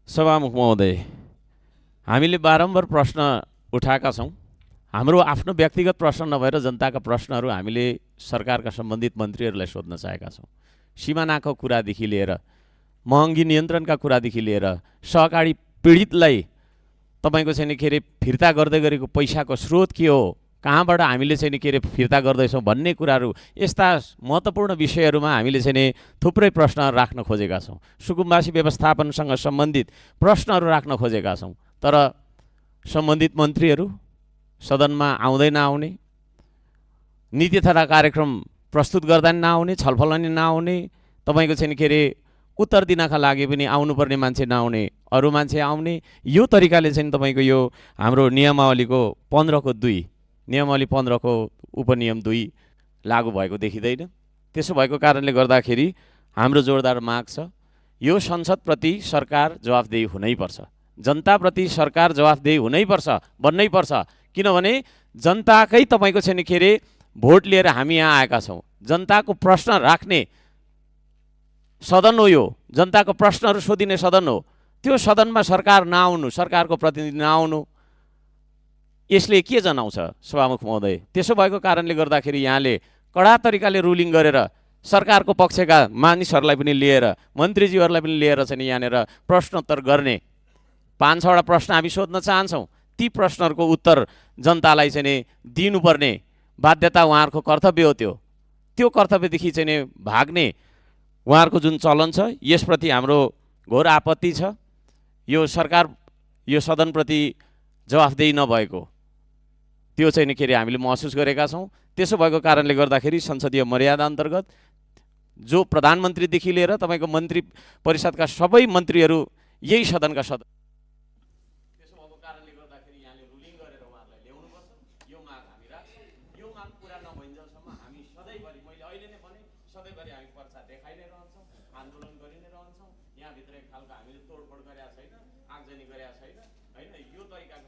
सभामुख महोदय, हामीले बारम्बार प्रश्न उठाएका छौँ। हाम्रो आफ्नो व्यक्तिगत प्रश्न नभएर जनताका प्रश्नहरू हामीले सरकारका सम्बन्धित मन्त्रीहरूलाई सोध्न चाहेका छौँ। सिमानाको कुरादेखि लिएर महँगी नियन्त्रणका कुरादेखि लिएर सहकारी पीडितलाई तपाईँको चाहिँ के अरे फिर्ता गर्दै गरेको पैसाको स्रोत के हो, कहाँबाट हामीले चाहिँ के अरे फिर्ता गर्दैछौँ भन्ने कुराहरू, यस्ता महत्त्वपूर्ण विषयहरूमा हामीले चाहिँ थुप्रै प्रश्नहरू राख्न खोजेका छौँ। सुकुम्बासी व्यवस्थापनसँग सम्बन्धित प्रश्नहरू राख्न खोजेका छौँ। तर सम्बन्धित मन्त्रीहरू सदनमा आउँदै नआउने, नीति तथा कार्यक्रम प्रस्तुत गर्दा नि नआउने, छलफल नि नआउने, तपाईँको चाहिँ के अरे उत्तर दिनका लागि पनि आउनुपर्ने मान्छे नआउने, अरू मान्छे आउने, यो तरिकाले चाहिँ तपाईँको यो हाम्रो नियमावलीको 15(2) नियमावली 15 उपनियम 2 लागू भएको देखिँदैन। त्यसो भएको कारणले गर्दाखेरि हाम्रो जोरदार माग छ, यो संसदप्रति सरकार जवाफदेही हुनैपर्छ, जनताप्रति सरकार जवाफदेही हुनैपर्छ, बन्नैपर्छ। किनभने जनताकै तपाईँको छैन के अरे भोट लिएर हामी यहाँ आएका छौँ। जनताको प्रश्न राख्ने सदन हो यो, जनताको प्रश्नहरू सोधिने सदन हो। त्यो सदनमा सरकार नआउनु, सरकारको प्रतिनिधि नआउनु, यसले के जनाउँछ सभामुख महोदय? त्यसो भएको कारणले गर्दाखेरि यहाँले कडा तरिकाले रुलिङ गरेर सरकारको पक्षका मानिसहरूलाई पनि लिएर, मन्त्रीज्यूहरूलाई पनि लिएर चाहिँ यहाँनिर प्रश्नोत्तर गर्ने 5-6वटा प्रश्न हामी सोध्न चाहन्छौँ। ती प्रश्नहरूको उत्तर जनतालाई चाहिँ दिनुपर्ने बाध्यता उहाँहरूको कर्तव्य हो। त्यो कर्तव्यदेखि चाहिँ भाग्ने उहाँहरूको जुन चलन छ, यसप्रति हाम्रो घोर आपत्ति छ। यो सरकार, यो सदनप्रति जवाफदेही नभएको त्यो चाहिँ के अरे हामीले महसुस गरेका छौँ। त्यसो भएको कारणले गर्दाखेरि संसदीय मर्यादा अन्तर्गत जो प्रधानमन्त्रीदेखि लिएर तपाईँको मन्त्री परिषदका सबै मन्त्रीहरू यही सदनका सदस्य, त्यसो भएको कारणले गर्दाखेरि यहाँले रुलिङ गरेर उहाँहरूलाई ल्याउनुपर्छ। यो माग हामी राख्छौँ। यो माग पुरा नभइन्जेलसम्म हामी सधैँभरि, मैले अहिले नै भने, सधैँभरि हामी पर्चा देखाइ नै रहन्छौँ, आन्दोलन गरि नै रहन्छौँ। यहाँभित्र एक खालको हामीले तोडफोड गरेका छैन, आगजनी गरेका छैन, होइन? यो तरिकाको